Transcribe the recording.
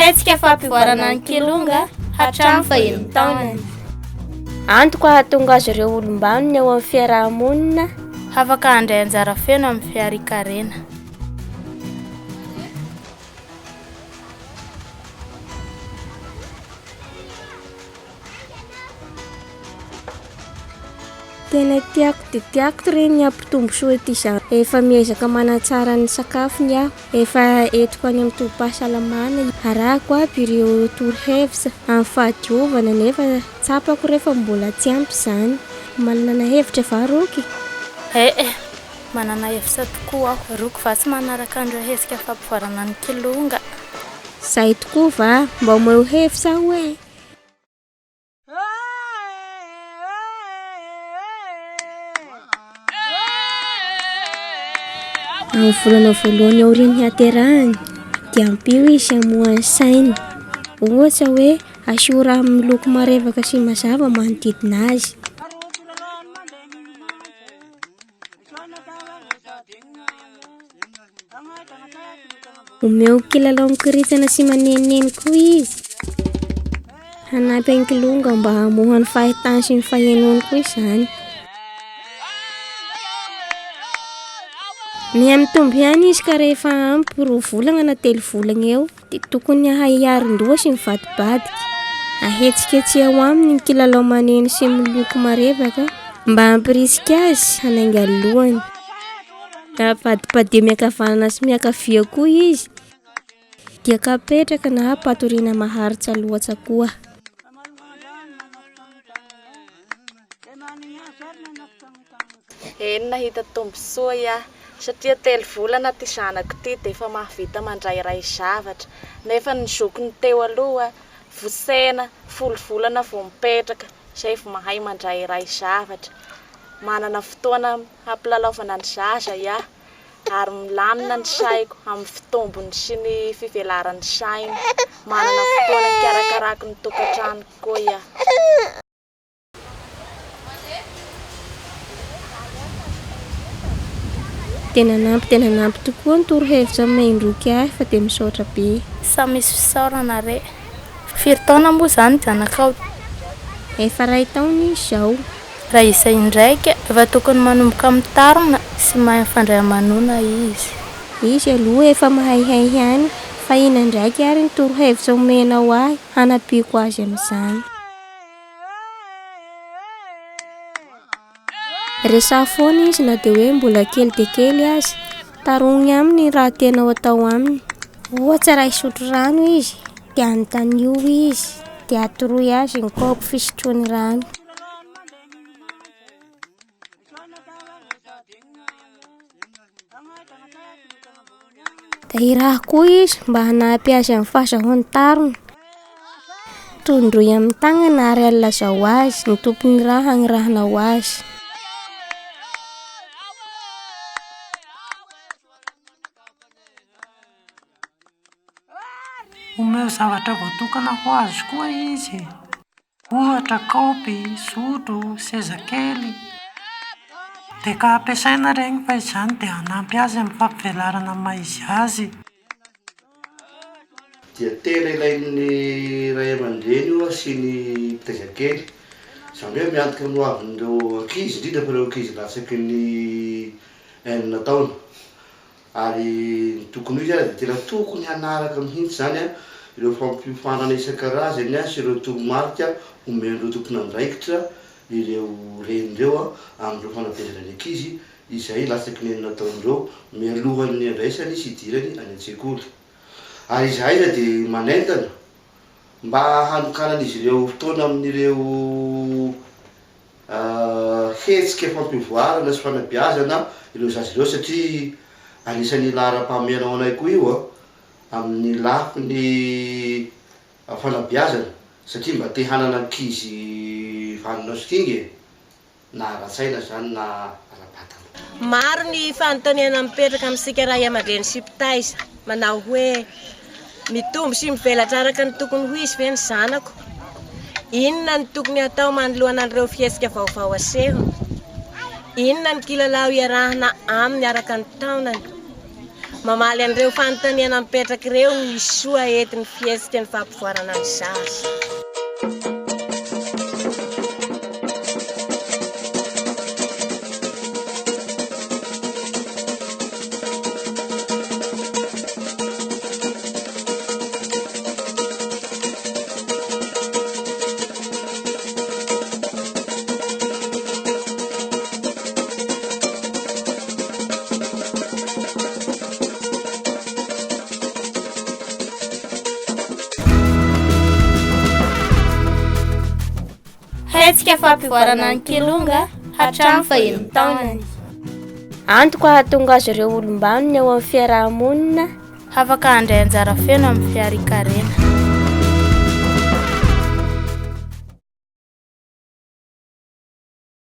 Hetsika fampivoarana ny kilonga hatramin'ny faheno taonany. Antoka hahatonga azy ireo olom-banona eo amin'ny fiaraha-monina. Afaka handray anjara feno amin'ny fiharian-karena. Tena tiako dia tiako re ny hampitombo soa ity zanako. Efa miezaka manatsara ny sakafony aho. Efa entiko any amin'ny tobim-pahasalamana. Arahako aby ireo torohevitra amin'ny fahadiovana nefa tsapako re fa mbola tsy ampy izany. Manana hevitra va Roky? Eh eh, manana hevitra tokoa aho. Roky va tsy manaraka an'ireo hetsika fampivoarana ny kilonga? Zay tokoa va? Mba omeo hevitra aho e! Amin'ny volana voalohany aorian'ny haterahany dia ampio izy hamoha ny sainy. Ohatra hoe asio rano miloko marevaka sy mazava manodidina azy. Omeo kilalao mikoritsana sy manenoneno koa izy. Hanampy an'i Kilonga mba hamoha ny fahitany sy ny fahenoany koa izany. Miha-mitombo ihany izy ka rehefa ampy roa volana na telo volana eo dia tokony hahay hiarin-doha sy mivadibadika. Ahetsiketseho aminy ny kilalao maneno sy miloko marevaka mba hampirisika azy hanainga ny lohany. Avadibadiho miankavanana sy miankavia koa izy dia kapetraka na ampatoriana maharitra loatra koa. Eny nahita tombontsoa aho satria telo volana ity zanako ity dia efa mahavita mandrairay zavatra nefa ny zokiny teo aloha vosena folo volana vao mipetraka izay vao mahay mandrairay zavatra. Manana fotoana hampilalaovana ny zaza aho ary milamina ny saiko amin'ny fitombony sy ny fivelaran'ny sainy. Manana fotoana hikarakarako ny tokantranoko koa aho. Dia nanampy dia nanampy tokoa ny torohevitra nomen-droky ahy fa dia misaotra be. Samy misy fisaorana re. Firy taona moa izany zanakao? Efa iray taona izy izao. Raha izay indraika, efa tokony manomboka mitarina sy mahay mifandray aman'olona izy. Izy aloha efa mahaihay ihany fa inona indraika ary ny torohevitra omenao ahy hanampiako azy amin'izany? Resaho foana izy na dia hoe mbola kely dia kely aza. Tarogny aminy ny raha tianao atao aminy. Ohatra raha hisotro rano izy dia anontanio izy dia atoroy azy ny kaopy fisotroany rano. Dia iraho koa izy mba hanampy azy amin'ny fahazahoany tarona. Tondroy amin'ny tagnana ary alazao azy ny tompon'ny raha hagnirahanao azy. Omeo zavatra voatokana ho azy koa izy e! Ohatra, kaopy, sotro, seza kely. Dia ka ampiasaina ireny fa izany dia hanampy azy amin'ny fampivelarana ny maha izy azy. Dia tena ilain'ny ray aman-dreny io sy ny mpitaiza kely. Izany hoe miantoka ny hoavin'ireo ankizy, indrindra fa ireo ankizy latsaky ny enina taona. Ary ny tokony ho izy aza dia tena tokony hanaraka mihitsy izany ireo fampiofanana isan-karazany sy ireo toromarika omen'ireo tompon'andraikitra ireo reny ireo amin'ireo fanabeazana ny ankizy izay latsaky ny enina taona ireo mialohan'ny handraisany sy hidirany any an-tsekoly. Ary izahay aza dia manentana mba hanokanan'izy ireo fotoana amin'ireo hetsika fampivoarana sy fanabeazana ireo zaza ireo satria anisan'ny laharam-pahamehana ho anay koa io amin'ny lafiny fanabeazana satria mba te hanana ankizy vanona sy kinga e! na ara-tsaina izany na ara-batana. Maro ny fanontaniana mipetraka amintsika ray aman-dreny sy mpitaiza, manao hoe, Mitombo sy mivelatra araka ny tokony ho izy ve ny zanako? Inona no tokony hatao manoloana an'ireo fihetsika vaovao asehony? Inona ny kilalao iarahana aminy araka ny taonany? Mamaly an'ireo fanontaniana mipetraka ireo ny soa entin'ny fihetsika ny fampivoarana ny zaza. Hetsika fampivoarana ny kilonga hatramin'ny faheno taonany. Antoka hahatonga azy ireo olom-banona eo amin'ny fiaraha-monina. Afaka handray anjara feno amin'ny fiharian-karena.